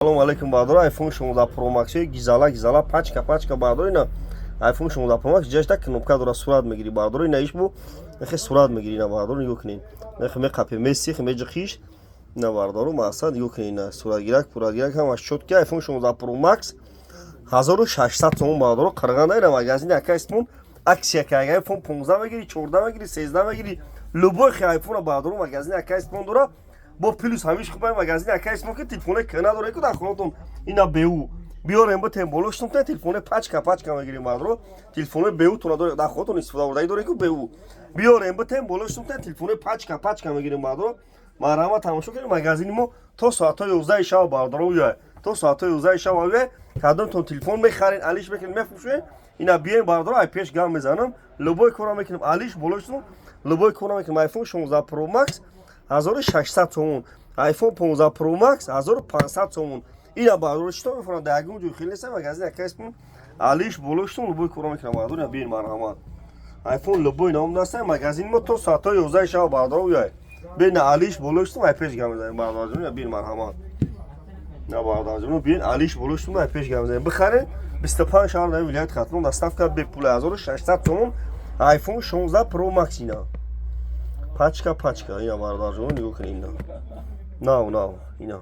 Салом алейкум, бардор. iPhone 16 Pro Max гизала гизала, пачка пачка, бардор. Ина iPhone 16 Pro Max, ҷашта кнопка дора, сурат мегири, бардор. Ина иш бу нахе сурат мегири. Ина, бардор, нигоҳ кунед, нахе меқапе, месих, меҷихиш. Ина, бардору, мақсад, нигоҳ кунед, ина суратгирак, пуратгирак ҳамаш чёткий. iPhone 16 Pro Max 1600 сомон, бардору, қирғанда. Ина магазини Акай Исмон акция ка, iPhone 15 мегири, 14 мегири, 13 мегири, любой хи iPhone, бардору, магазини Акай Исмон дора. Бо плюс ҳамиш хуб магазини Акай Исмон, ки телефоне кана дора ку дар хонатон. Ина беу биёрем, битем боло штум, телефоне пачка пачка мегирем, бардоро. Телефоне беу туна дора, дар хонатон истифода бурдаги дорем ку, беу биёрем, битем боло штум, телефоне пачка пачка мегирем, бардоро. Марҳамат, тамошо кунем. Магазини мо то соатҳои 11 шаб, бардоро, уя, то соатҳои 11 шаб уя. Кадомтон телефон мехарен, алиш мекунем, мефурӯшем, ина биёем, бардоро, ай пеш гам мезанам, любой кора мекунем, алиш болоштум, любой кора мекунем. iPhone 16 Pro Max 1600 сомон, iPhone 15 Pro Max 1500 сомон. Ина, бардоро, чито мефурам, дар ягон ҷой хел неста. Магазин Акай Исмон алиш болоштум, любой кора мекунам, бардоро. Ина биёен, марҳамат, iPhone любой ном наста. Магазини мо то соатҳои 11 шаб, бардоро, уяй. Бин, алиш болоштум, ай пеш гам мезанем, бардорҷон. Ина биёен, марҳамат. На, бардорҷон, биёен, алиш болоштум, ай пеш гам мезанем, бихарен. 25 шаҳр дар вилояти Хатлон доставка бепула. 1600 сомон iPhone 16 Pro Max. Ина пачка пачка, ина, бародарҷон, нигоҳ кунед, ина нав нав, ина.